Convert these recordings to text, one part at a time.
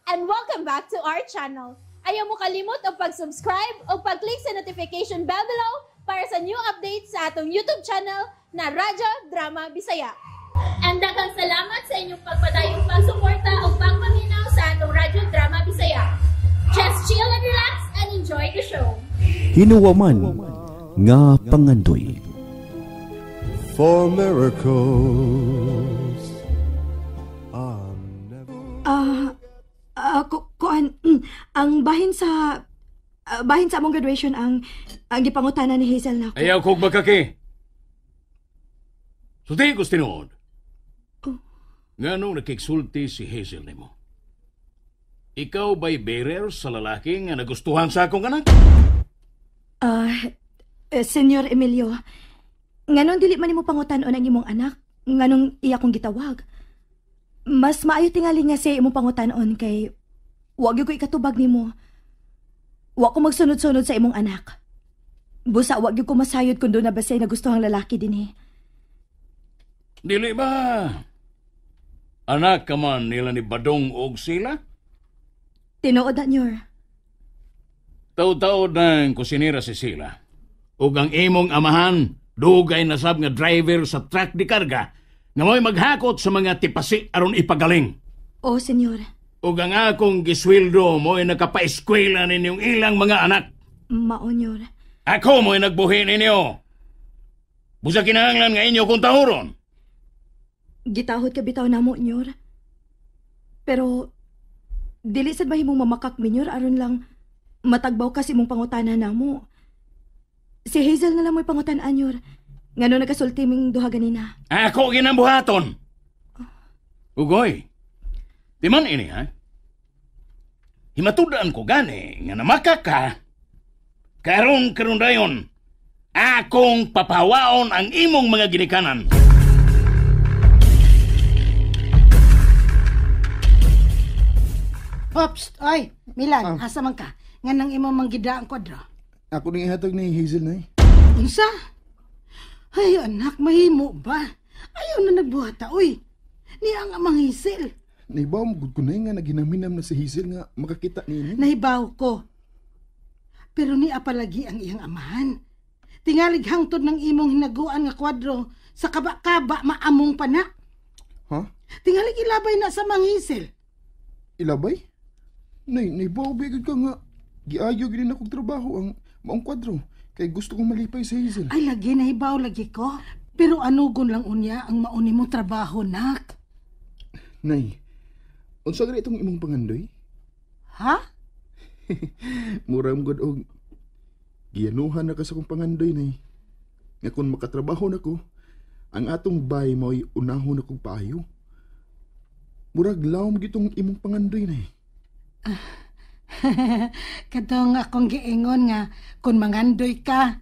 And welcome back to our channel. Ayaw mo kalimot og pag-subscribe o pag-click sa notification bell below para sa new updates sa atong YouTube channel na Radyo Drama Bisaya. And daghang salamat sa inyong pagpadayong pagsuporta o pagpaminaw sa atong Radyo Drama Bisaya. Just chill and relax and enjoy the show. Hinuwaman nga pangandoy. For miracles are never. Kuan, ang bahin sa among graduation ang gipangutana ni Hazel nako. Ayaw kog makaki. Sulti ko tinuod. Nganong nakiksulti si Hazel nimo? Ikaw ba'y bearer sa lalaki nga nagustuhan sa akong anak? Senyor Emilio, nganong dili man nimo pangutan-on ang imong anak? Nganong iya kong gitawag? Mas maayo tingali nga siya imong pangutan-on kay wa gyud ko ikatubag nimo. Wa ko magsunod-sunod sa imong anak. Busa wa gyud ko masayod kung duna ba siya nagustuhang lalaki dinhi. Dili ba? Anak ka man nila ni Badong og sila? Tinuod na, Nyor. Taud-taud ng kusinera si Sila. Ug ang imong amahan, dugay na sab nga driver sa truck di karga nga mo'y maghakot sa mga tipasi aron ipagaling. O, senyor. Ug ang akong gisweldo mo'y nakapaeskwela ninyong ilang mga anak. Mao, Nyor. Ako mo'y nagbuhi ninyo. Busa kinahanglan nga inyo kung tahuron. Gitahod ka bitaw namo, Nyor. Pero dili sad mahimong mamakak mi, Nyor, aron lang matagbaw ka sa imong pangutana namo. Si Hazel na lang mo'y pangutan-an, Nyor. Ngano nagasulti ming duha ganina. Ako ginambuhaton. Ugoy, di man ini ha? Himatudan ko gani nga namaka ka. Karon karon dayon, akong papawaon ang imong mga ginikanan. Pops, oy, Milan, asa man ka? Nga nang imo manggida ang kwadro. Ako ning ihatag ni Hazel na. Unsa? Ay, anak, mahimo ba? Ayaw na nagbuhata, oy. Niya ang amang Hazel. Naibaw mo gud ko na nga naginaminam na si Hazel nga makakita niini. Nahibaw ko. Pero niya palagi ang iyang amahan. Tingalig hangtod ng imong hinaguan nga kwadro sa kaba-kaba maamong pa na. Ha? Tingalig ilabay na sa mang Hazel. Ilabay? Nay, naibaw ba gud ka nga giayo gid na kog trabaho ang maong kwadro kay gusto kong malipay si Hazel. Ay, lagi, nahibaw lagi ko. Pero anugon lang unya ang mauni mong trabaho, nak. Nay, unsa gani itong imong pangandoy? Ha? Mura mo gud og giyanuhan na ka sa akong pangandoy, nay. Nga kung makatrabaho na ko, ang atong bay mao'y unahon akong paayo. Murag lawom gitong imong pangandoy, nay. Katong akong giingon nga kung mangandoy ka,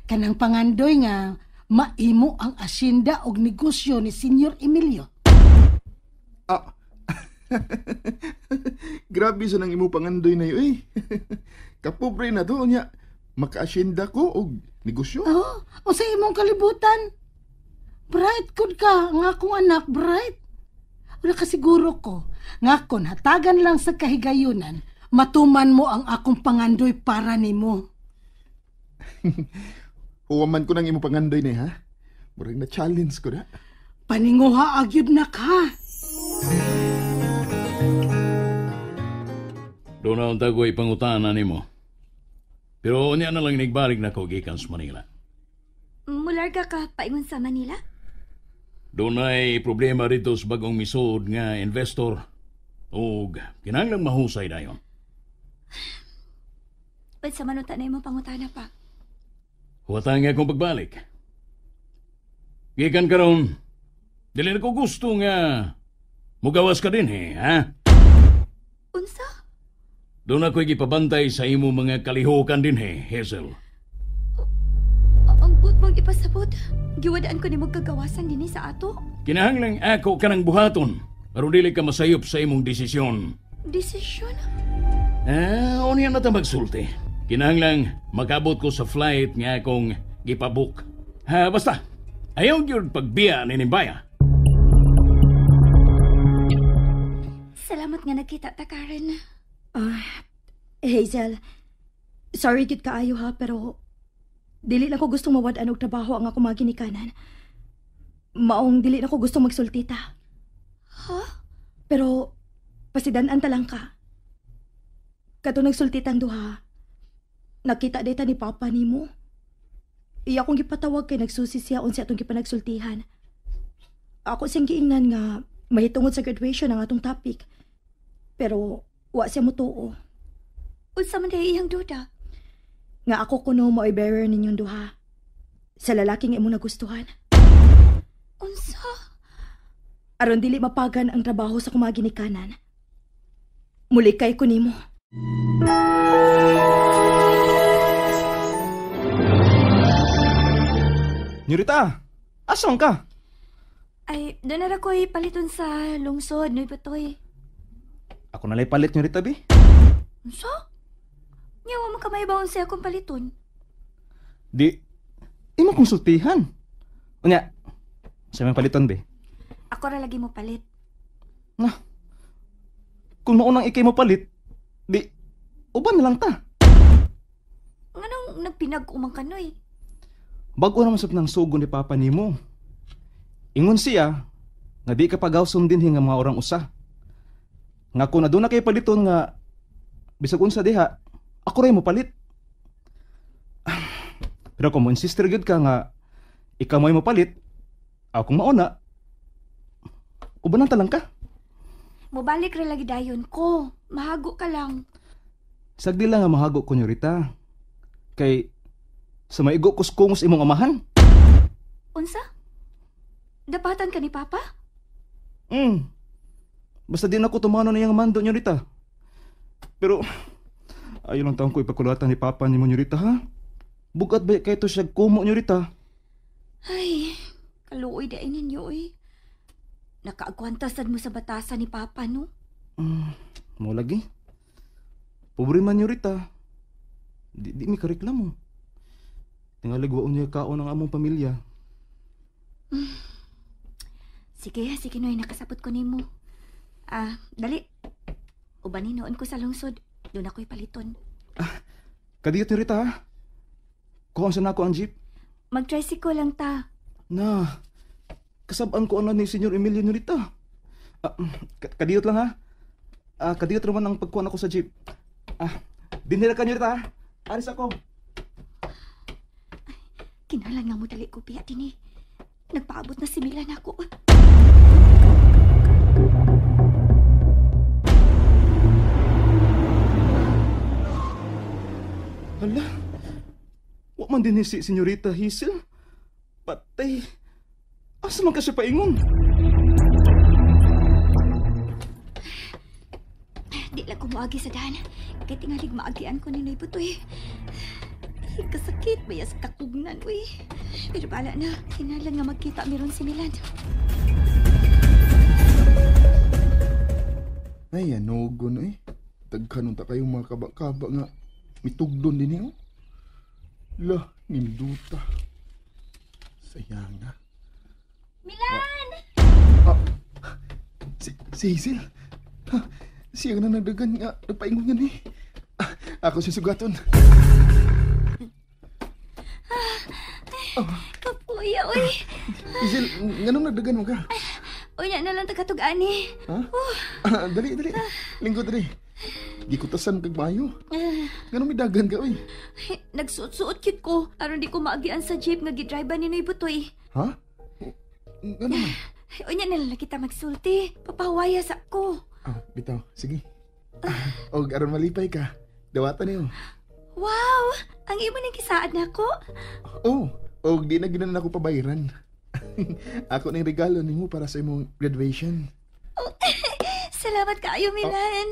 kanang pangandoy nga maimo ang asyenda og negosyo ni Senyor Emilio. Ah. Grabe sa nang imong pangandoy na yun, eh. Kapobre na to, niya. Maka-asyenda ko og negosyo. Oh, o sa imong kalibutan. Bright kud ka, nga akong anak, bright. Wala ka siguro ko, nga kon hatagan lang sa kahigayunan, matuman mo ang akong pangandoy para nimo. Huwaman ko nang imong pangandoy na, ha? Murag na challenge ko na. Paninguha agyud na ka. Doon na ang tagoy pangutana nimo. Pero unya na lang nagbalik na ko gikan sa Manila. Mularga ka paingon sa Manila? Doon ay problema rito sa bagong misod nga investor. Og kinahanglang mahusay dayon. Unsa man unta na imong pangutana pa? Huwatan nga akong pagbalik. Gikan karon, dili na ko gusto nga mugawas ka din eh, ha? Unsa? Doon ako'y gipabantay sa imo mga kalihukan din eh, Hazel. Ang but mong ipasabot. Giwadaan ko nimo kagawasan dinhi sa ato. Kinahanglang ako kanang buhaton aron dili ka masayop sa imong desisyon. Desisyon? Unya na ta magsulti. Kinahanglang makabot ko sa flight nga akong gipabook. Ha, basta, ayaw gyud pagbiya ni Nimbaya. Salamat nga nagkita ta, Karen. Hazel, sorry gid kaayo ha, pero dili lang ko gustong mawad-an og trabaho ang akong mga ginikanan. Maong dili na ko gustong magsultita. Ha? Pero pasidan-an ta lang ka. Kato nagsultitang duha, nakita dita ni Papa nimo. Iya akong gipatawag kay nagsusi siya unsa atong gipanagsultihan. Ako siyang giingnan nga mahitungod sa graduation ang atong topic. Pero wa siya motuo. Unsa man diay iyang duda? Nga ako kuno mao'y bearer ninyong duha. Sa lalaking imong nagustuhan. Unsa? Aron dili mapagan ang trabaho sa akong mga ginikanan. Muli kay ko nimo. Nyorita, asan ka? Ay, doon na ko'y paliton sa lungsod, Noy Butoy. Ako nalay palit, Nyorita, bi. Unsa? Nyawa mo ka may baon sa akong paliton. Di, imo konsultihan. Unya, sa may paliton, bi? Ako ra lagi mo palit. Na, kung maunang ikay mo palit, di, uban na lang ta. Nganong nagpinag-umang ka, Noy? Bago naman sab ng sugo ni Papa nimo. Ingon siya, nga di ka pagawson din nga mga orang usa. Nga kung aduna kay paliton nga, bisag unsa diha, ako ray mo palit. Pero kung mo insister gyud ka nga, ikaw mo'y mopalit, akong mauna, ubanan ta lang ka. Mobalik ra lagi dayon ko. Mahago ka lang. Sagdi lang nga mahago ko, Nyorita. Kay sa maigo kuskungos imong amahan. Unsa? Dapatan ka ni Papa? Basta di na ako tumano niyang mando, Nyorita. Pero ayaw lang taong ko ipakulatan ni Papa ni mo, Nyorita, ha? Bugat ba kay to siya kumo, Nyorita? Ay, kaluoy dain ninyo, oy. Nakaagwanta sad mo sa batasan ni Papa, no? Mo lagi. Pobre man, Nyorita. Di mi kareklamo. Tingalig waon niya kaon ang among pamilya. Sige, sige, Noy. Nakasabot ko nimo. Dali. Ubanin noon ko sa lungsod. Doon ako'y paliton. Kadiyot, Nyorita, ha? Kuhaan sa nako ang jeep. Mag-tricycle lang ta. Na, kasabaan ko ana ni Senyor Emilio, Nyorita. Kadiyot lang, ha? Kadiyot naman ang pagkuhan ako sa jeep. Dinhira ka, Nyorita, ha? Aris ako. Kinalan nga mo dali ko, biya din eh. Nagpaabot na si Milan ako. Hala, wa man din si Senyorita Hazel. Patay. Asa man ka siya paingon? Di lang kumuagi sa daan. Kay tingalig maagian ko ni Noy Butoy. Kasakit, bayas kakugnan, uy. Pero bala na, kinalan nga magkita meron si Milan. Ay, ano, gono eh. Tagkanon ta kayong mga kaba-kaba nga. Mitugdon din eh, oh. La, ninduta. Sayang nga. Milan! Si Hazel? Ha, siya na nagdagan nga. Nagpaingon nga ni. Ako si Sugaton. Kapuya, uy. Hazel, nganong nagdagan mo ka? Uy, na lang tagatug-ani. Ha? Dali, dali. Linggo, dali. Gikutasan kag mayo. Nganong midagan ka, uy? Nagsuot-suot cute ko. Aron di ko maagian sa jeep nga gidrive ni Noy Butoy. Ha? Ngano man? Unya na lang kita magsulti. Papahawaya sa ko. Bitaw. Sige. Og aron malipay ka. Dawatan niyo. Wow! Ang imo ning gisaad nako. Oh, og di na ginan ako pabayran. Ako ning regalo nimo para sa imong graduation. Oh, salamat kaayo, Milan.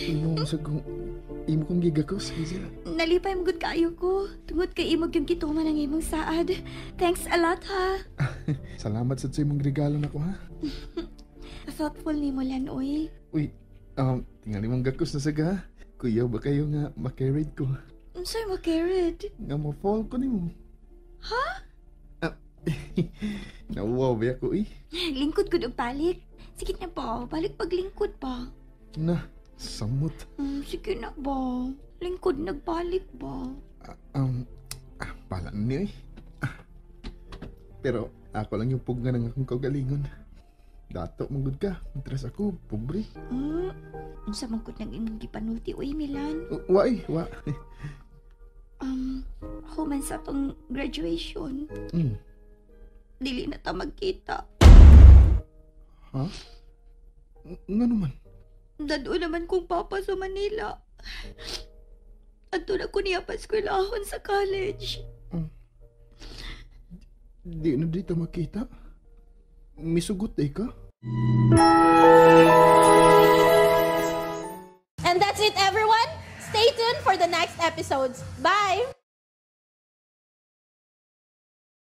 Imo sa kong imo kong gigakos, Hazel. Nalipay mo gud kaayo ko. Tungod kay imo gyud gituman ang imong saad. Thanks a lot, ha. Salamat sad sa imong regalo nako, ha. Thoughtful nimo lan, oy. Uy, tingali mong gakos na saga, ha? Kuyaw ba kayo nga makarried ko? Unsay makarried? Nga mo-fall ko nimo. Ha? Nauwaw ba ako, eh? Lingkod gud og balik. Sige na ba, balik paglingkod pa. Na, samot. Sige na ba? Lingkod nagbalik ba? Pala niyo eh. Pero ako lang yung pugna ng akong kaugalingon. Dato, manggod ka. Matras ako, pobre. Unsa man gud nang imong gipanulti, uy, Milan? Wa eh, wa. Human sa tong graduation. Dili na ta magkita. Ha? Nga naman? Dado naman kong papa sa Manila. Adto na ko niya paskwelahon sa college. Di na dito makita. Misugot eh ka. And that's it, everyone. Stay tuned for the next episodes. Bye!